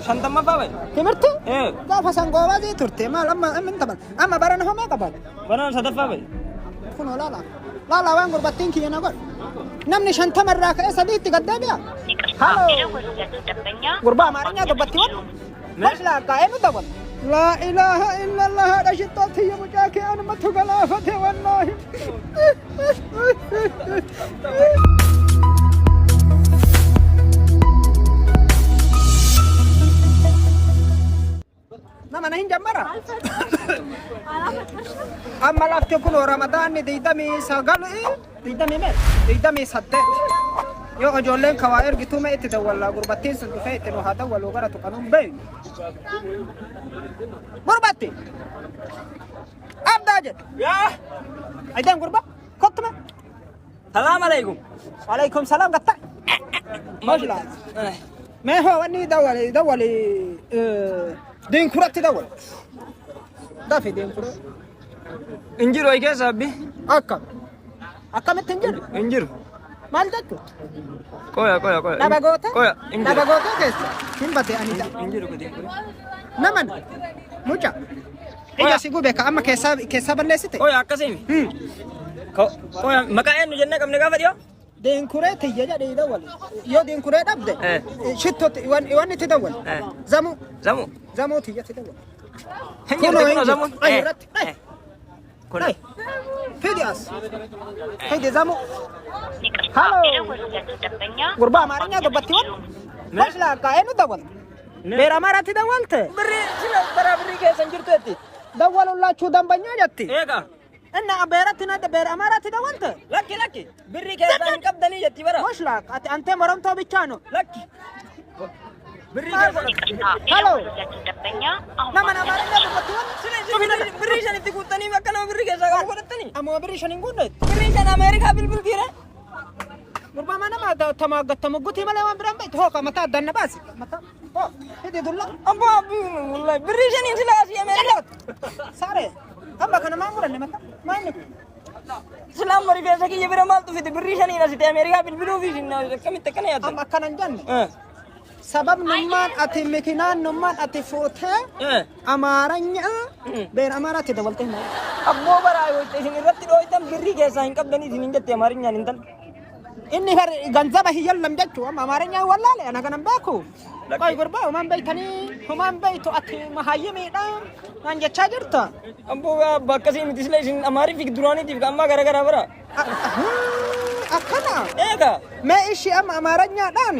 Shantammaffaa bahe. Timirti? Ee. Gaafa san goobazii turte maal amma amma hin taphan. Amma barana hoo meeqa baate? Barana sadaffaa bahe. Kunoo laala. Laala waan gurbattiin kiyya na godhe. Namni 50 irraa ka'ee sadiitti gad deebi'a. Halo. Gurbaa Amaarinyaa dubbatti wan. Mash laakkaa eenyu dawwal? Laa ilaaha illallah haadha shittoo tiyya mucaa kee anumatu galaafate wallaahi. Nama na hin jammara. Amma lafti kun Ramadaanni 29 digdamii meeqa? 28. Yoo ijoolleen kawaa ergituu mee itti dawwallaa gurbattiin sun dhufee itti nu haa dawwaluu gara tuqanuun beeynu. Gurbatti! Abdaa jedhe. Yaa. Aydaan gurba kottu mee. Salaam alaikum. Alaikum salaam gatta. Maashaallah. Mee hoo wanni dawwali dawwali diinkuratti dawwali. Dafi diinkura. Hin jiru ayi keessa abbi. Akkam. Akkamitti hin jiru? Hin jiru. Maal jechuudha? Qoya qoya qoya. Dhaba goota? Qoya hin Dhaba jiru. goota keessa? Hin bade ani da. Hin jiru gadi. Naman muca. Ija si gube ka amma keessaa keessaa balleessite. Qoya akkasii. Qoya maqaa eenyu jennee qabne gaafa dhiyoo? Deenkuree tiyya jedhee dawwali. Yoo deenkuree dhabde shittootti waan itti dawwali. Zamuu. Zamuu. Zamuu tiyyatti dawwali. Hin jirti kunoo zamuun. Ay irratti. Ay. Ay. Fidi as. Fidi zamuu. Halo. Gurbaa Amaarinyaa dubbatti wan. Mash laakkaa eenyu dawwalte? Beera Amaaraatti dawwalte? Birrii sila bara birrii keessa hin jirtu jetti. Dawwalullaachuu dambanyaa jetti. Eega. Inna beeratti na beera Amaaraatti dawwalte? Lakki lakki. Birrii keessaa hin qabdanii jetti bara. Mash laakka ati antee moromtoo bichaano. Lakki. Birrii keessa. Halo. Nama na Amaarinyaa dubbatti wan. Sila isin birrii shanitti guuttanii bakka nama birrii keessaa qabu godhattanii. Ammoo birrii shan hin guunne. Birrii shan Ameerikaa bilbiltiire. Gurbaa mana nama tamaaggattamu gutii malee waan biraan beektu hooka mataa addaan na baasi. Mataa hoo hidhi dulla. Abbaa abbii wallahi birrii shaniin sila asii Ameerikaa. Saaree amma kana maa muranne mataa maa inni kun. Sila amma rifeensa kiyya bira maaltu fide birrii shaniin asii ta'e Ameerikaa bilbiluu fi isin akkamitti akkana yaaddan? Amma akkana hin jenne. Sababnummaan ati mikinaannummaan ati fuutee Amaaranya beera Amaaraatti dabaltee maal? Abboo baraa yoo isin irratti dhooytan birrii keessaa hin qabdanii isin hin jette Amaarinyaan hin tal. Inni har ganzaba hin yallam jechuu amma Amaaranya wallaale ana kanan beeku. Qoy gurbaa homaan beeytanii homaan beeytu ati mahayyimiidha naan jechaa jirta. Abboo abba akkasii miti sila isin Amaariif duraaniitiif ammaa gara garaa bara. Akkana. Eega. Mee ishii amma Amaaranyaadhaan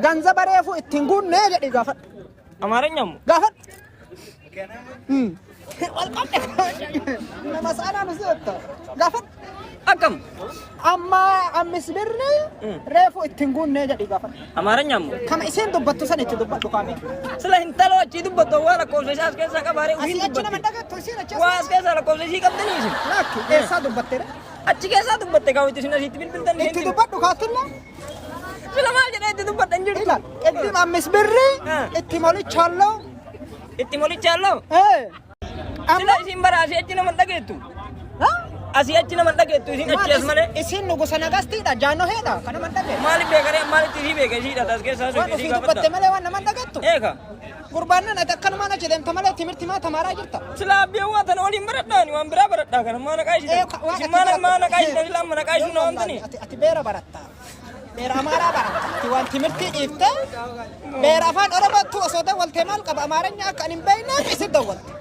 ganzaba reefu ittiin guunnee jedhi gaafadhu. Amaaranya moo? Gaafadhu. Wal qabne nama saanaa nu seetta. Gaafadhu. Akkam? Amma ammis birri reefu ittiin guunnee jedhi gaafadhu. Amaaranya moo? Kama isheen dubbattu san itti dubbadhu kaame. Sila hintaloo achii dubbattu waa lakkoofsa isaa as keessaa qabaaree Asii ofiin achi nama dubbatti. dhagattu isiin achi Waa as keessaa lakkoofsa isii qabdanii isin. Lakki eessaa dubbatte re? Achi keessaa dubbatte kaawwitti isin asitti bilbiltan Itti dubbadhu kaatilla. Sila maal jedhee itti dubbadha hin jirtu. Ilaal qeddim ammis birri itti molichaalloo. Itti molichaalloo. Ee. Sila isin bara asii achi nama hin dhageettu. Asii achi nama hin dhageettu isin achi as malee. Isin nugusa nagastiidha jaanoheedha kana man dhagee. Maaliif beekaree maalitti isii beeka isiidha tas keessaa Waan sun ofii isii dubbatte gaafadha. malee waan nama hin dhagettu. Eeka. Gurbaan ati akkanumaan achi deemta malee timirti maa tamaaraa jirta. Sila abbee waan tana waliin baradhaani waan biraa baradhaa kana maa naqaa Eh, isitan. waan Isin ati maa barattu. maa naqaa isitan sila amma naqaa isin na waamtanii. Ati beera baratta. Beera Amaaraa baratta. Ati waan timirtii dhiifte beera afaan Oromootti osoo dawwaltee maal qaba Amaaranya akka ani hin beekneef isin dawwalte.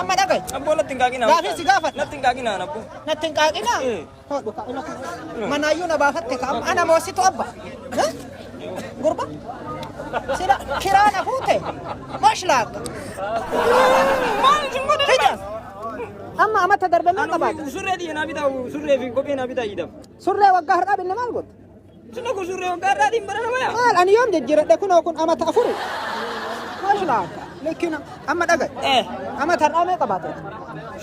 Amma dhaga'i. Abboo natti hin qaaqinaa. Gaafii si gaafadha. Natti hin qaaqinaa abboo. Natti hin qaaqinaa. Eh. Hodhu ka ila kana. Manaayyuu na baafatte ka amma ana moositu abba. Eh? Gurba. Sila kiraa na fuute. Mash laakka. Maal isin godhan? Fida. Amma amata darbe maal qabaata? Surree xiyya naa bitaa surree fi kophee naa bitaa jedhama. Surree waggaa har'aa binne maal goota? Sila kun surree waggaa har'aatiin bara nama yaa. Maal ani yoom jijjiiradhe kunoo kun amata afuri. Mash laakka. Likkina amma dhaga'i. Eh. Amata har'aa mee qabaate?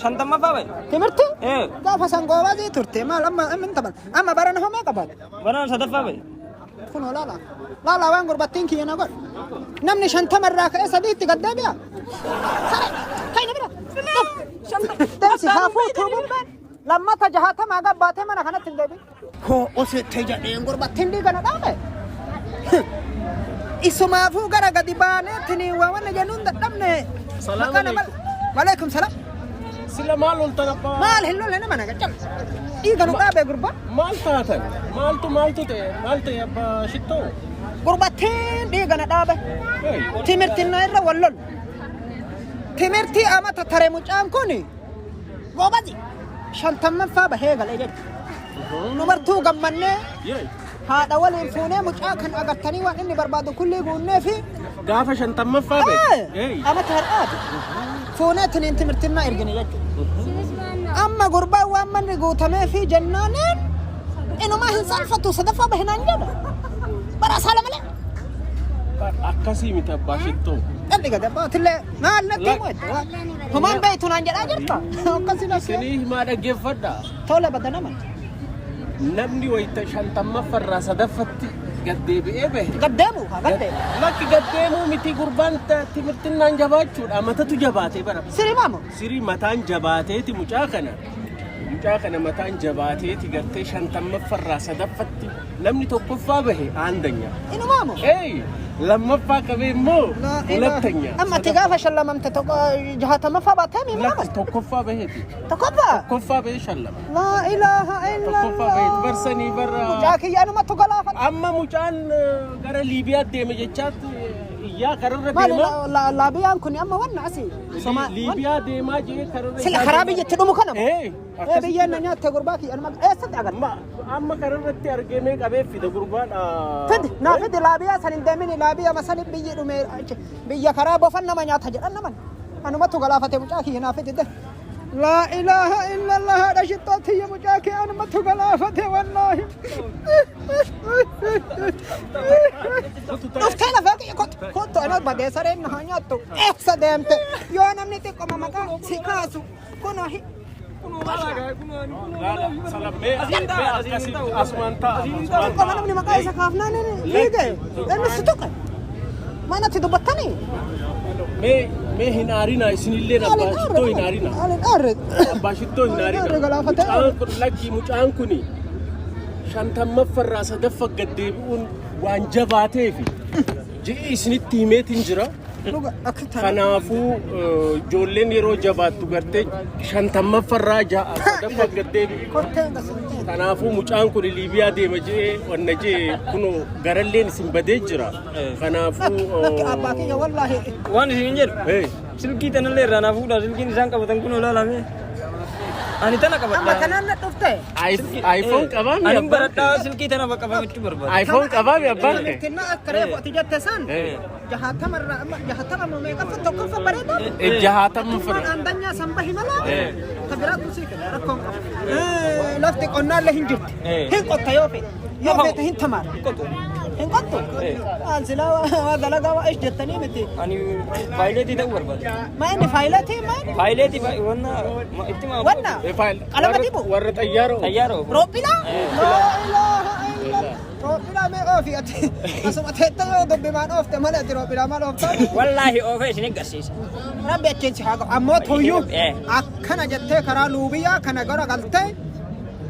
Shantammaffaa bahe. Timirti? Eh. Gaafa san goobazii turte maal amma amma hin taphan. Amma barana hoo mee qabaate? Barana sadaffaa bahe. Kunoo laala. Laala waan gurbattiin kiyya na godhe. Namni 50 irraa ka'ee sadiitti gad deebi'a. Sare! Kai na bira. Deemsi haa fuutuu bubbeen. Lammata jahaatamaa gabbaatee mana kanatti hin deebiin. Koo ositti jedheen gurbattiin dhiiga na dhaabe. Isumaafuu gara gadi baaneetiin waa wanna jennuun dadhabne. Salaam Maqaa nama. Waalaikum salaam. Sila maal oltan abbaa? Maal hin lolle nama naga cal. Dhiiga nu dhaabee gurbaa. Maal taatan? Maaltu maaltu ta'e? Maal ta'e abbaa shittoo? Gurbattiin dhiiga na dhaabe. Hey. Timirtiin na irra wal lolu. Timirtii amata tare mucaan kun goobazi 50ffaa bahee galee jechuudha. Numartuu gammannee Yee. haadha waliin fuunee mucaa kan agartanii waan inni barbaadu kullii guunnee fi Gaafa 50ffaa ba'e. Hey. Amata har'aati. Fuunee tiniin timirtinnaa ergine jechuudha. Amma gurbaan waan manni guutamee fi jennaaniin inumaa hin saalfatu sadaffaa bahinaan jedha. Bara saala malee. Akkasii miti abbaa shittoo. Dhalli gad abbaatillee maal natti himu edda. Homaan beektu naan jedhaa jirta. Akkasii lakkee. Isinii himaa dhaggeeffadha. Tole bada nama. Namni wayita 50ffarraa sadaffatti gad deebi'ee bahe. Gad deemu haa gad deemu. Lakki gad deemuu miti gurbaan timirtinnaan jabaachuudha. Matatu jabaatee bara. Sirii maamu. Sirii mataan jabaateeti mucaa kana. Mucaa kana mataan jabaateeti gartee 50ffarraa sadaffatti namni tokkoffaa bahe aandanya. Inumaamu. Hey, lammaffaa qabee immoo hulattanya. Amma ati gaafa shallamamte tokko 60ffaa baatee miima Lakki nama. tokkoffaa baheeti. Tokkoffaa. Tokkoffaa bahee shallama. Laa ilaaha illallah. Tokkoffaa baheeti. Barsanii barra. Mucaa kiyya anumatu galaafata. Amma mucaan gara Liibiyaa deeme jechaatti iyyaa kararra Maali deema. laabiyaan kun amma wanna asii. Liibiyaa deemaa jee kararra. Sila karaa biyyatti dhumu kana. Ee, Ee akkasitti biyyeen na nyaatte gurbaa kiyya anuma eessatti agarra? Amma kararratti argamee qabee fida gurbaadha. Fidi naa fidi laabiyaa san hin deemini laabiyaa masani biyyi dhume biyya karaa bofan nama nyaata jedhan naman. Anumatu galaafate mucaa kiyya naa fidi de. Laa ilaaha illallah haadha shittoo tiyya mucaa kee anumatu galaafate wallaahi. Dhuftee lafaa kiyya kottu kottu ana badee sareen na haa nyaattu eessa deemte yoo namni xiqqoma maqaa si kaasu kunoo hi. Salammee akkasitti asumaan ta'a. Xiqqoma namni maqaa isa kaafnaan fiige inni si tuqe manatti dubbattanii. Mee mee hin aarinaa isinillee abbaa shittoo hin aarinaa. Ani dhaarre. Abbaa shittoo hin aarinaa. Dhaarre galaafatee. Mucaan kun lakki mucaan kuni 50ffarraa sadaffa gad deebi'uun waan jabaateefi ji'i isinitti himeetiin jira. Dhuga akka ta'a. Kanaafuu ijoolleen yeroo jabaattu gartee 50ffarraa ja'a sadaffa gad deebi'u. Kottee gasantee. Kanaafuu mucaan kun Liibiyaa deema je'ee wanna je'e kunoo garalleen isin badee jira. Kanaafuu Lakki abbaa kiyya wallaahi. Waan isin hin jedhu. eh, Silkii tanallee irraa naa fuudhaa silkiin isaan qabatan kun olaalame. Ani tana Amma qabadha. kanaan na dhufte. iPhone qabaa mi Ani abbaan baradhaa silkii tana qabachuu barbaada. kee? iPhone qabaa mi abbaan kee? Timirtinna akka reefu ati jette san. Eh. 60rraa amma 60 moo meeqaffa tokkoffa bareedaa. 60 Tummaan fira. aandanyaa san bahi malaa. Eh. Ta biraatu sii kenna rakkoon qabu. Lafti qonnaallee hin jirti. Eh. Hin qotta yoo feete. Yoo feete hin tamaara. Qotu. Hin qottu. Maal silaa waa dalagaa waa ish jettanii miti. Ani paayileetii ta'uu barbaada. Maa inni faayilatii maa inni? Paayileetii wanna itti maa Wanna? Eh, faayil- Qalama dibu? Warra xayyaara oofu. Xayyaara oofu. Roophilaa? Laa ilaaha illallah. Roophilaa mee oofi ati? Asuma teettee yoo dubbimaan oofte malee ati roophilaa maal ooftaa? Wallaahi oofee isin agarsiisa. Rabbi achiin si haa ga'u. Ammoo tuyyuu Eh. akkana jettee karaa luubiyyaa kana gara galtee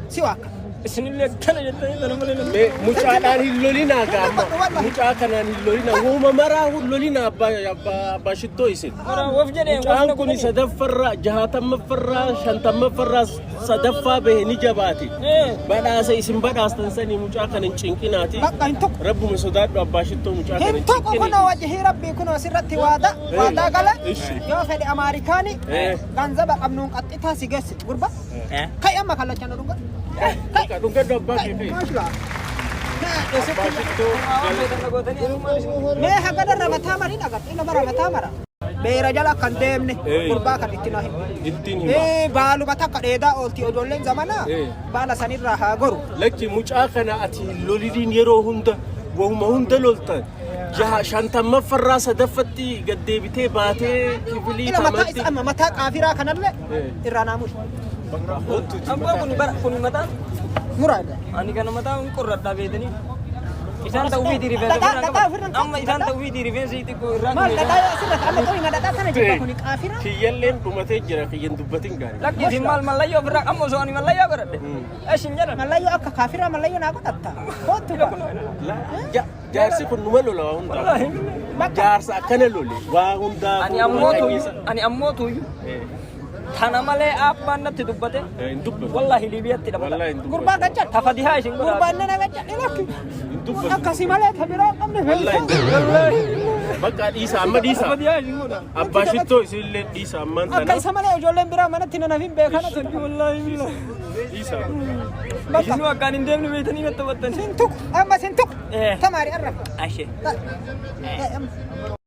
si waakka. Isinillee akkana jettanii tana malee namni. Mee mucaadhaan hin lolinaa gaama. Mucaa kanaan hin lolinaa. Uuma maraa hin lolinaa abbaa abbaa abbaa shittoo isin. Karaa of jedhee Mucaan kun sadaffarraa 60ffarraa 50ffarraa sadaffaa bahe ni jabaate. Badhaasa isin badhaastan sanii mucaa kana hin cinqinaati. Bakka hin tuqu. Rabbuma sodaadhu abbaa shittoo mucaa kana Hin hin tuqu cinqini. kunoo wajjihii rabbii kunoo sirratti waada waadaa gale Ishi. yoo fedhe Amaarikaani Eh. ganzaba qabnuun qaxxitaa si geessi gurba. Kai amma kallacha na dhuga. Kai. Dhugadhu abbaa kee fa'i. Maashla. Abbaa shittoo. Mee hagana ramataa marii agartee nama ramataa mara. Beera jala kan deemne Eh. gurbaa kan itti na himi. Ittiin hima. Eh, baaluma takka dheedaa oolti ijoolleen zamanaa Eh. baala sanirraa haa goru. Lakki mucaa kana ati hin loliniin yeroo hunda wahuma hunda loltan. Jaha 50ffarraa sadaffatti gad deebitee baatee kifilii Ila mataa tamatti. isa amma mataa qaafiraa kanallee Eh. irraa naa muri. Abbaa kun bara kun mataan Muraa irraa. ani kana mataa hin qorradhaa beetanii. Isaan ta'uufiiti rifeensa Dhadhaa- ofirraa dhadhaa qaban. ofirraa Amma isaan ta'uufiiti rifeensa xixiqqoo irraa Maal qaban. dhadhaa yoo asirratti amma qoyima dhadhaa kana jibba kuni qaafira. Kiyyalleen dhumatee jira kiyyan dubbatin gaarii. Lakki isin maal mallayyoo ofirraa amma osoo ani mallayyoo godhadhe. Eshin jedhan. Mallayyoo akka kaafiraa mallayyoo naa godhatta. Kootu ba. Jaarsi kun numa lola waa hundaa. Wallaahi. Jaarsa akkana lole waa hundaa. Ani ammoo tuyyu ani ammoo tuyyu tana malee abbaan natti dubbate Hin dubbatu. wallaahi Liibiyaatti dhabata. Wallaahi hin dubbatu. Gurbaa gajjadha. Tafadihaa isin godhaa. Gurbaan nana gajjadhe lakki. Hin dubbatu. Akkasii malee ta biraa hin qabne Wallaahi hin dubbatu. Bakka dhiisa amma dhiisa. Tafadihaa isin godhaa. Abbaa shittoo isinillee dhiisa ammaan Akka tana. isa malee ijoolleen biraa manatti nan hafin beekan ati. Wallaahi billahi. Dhiisa. Bakka Isinuu akkaan hin deemne beektanii natti taphattan. sin tuqu amma sin tuqu. Eh. Tamaari arra. Ashee. Eh, amma.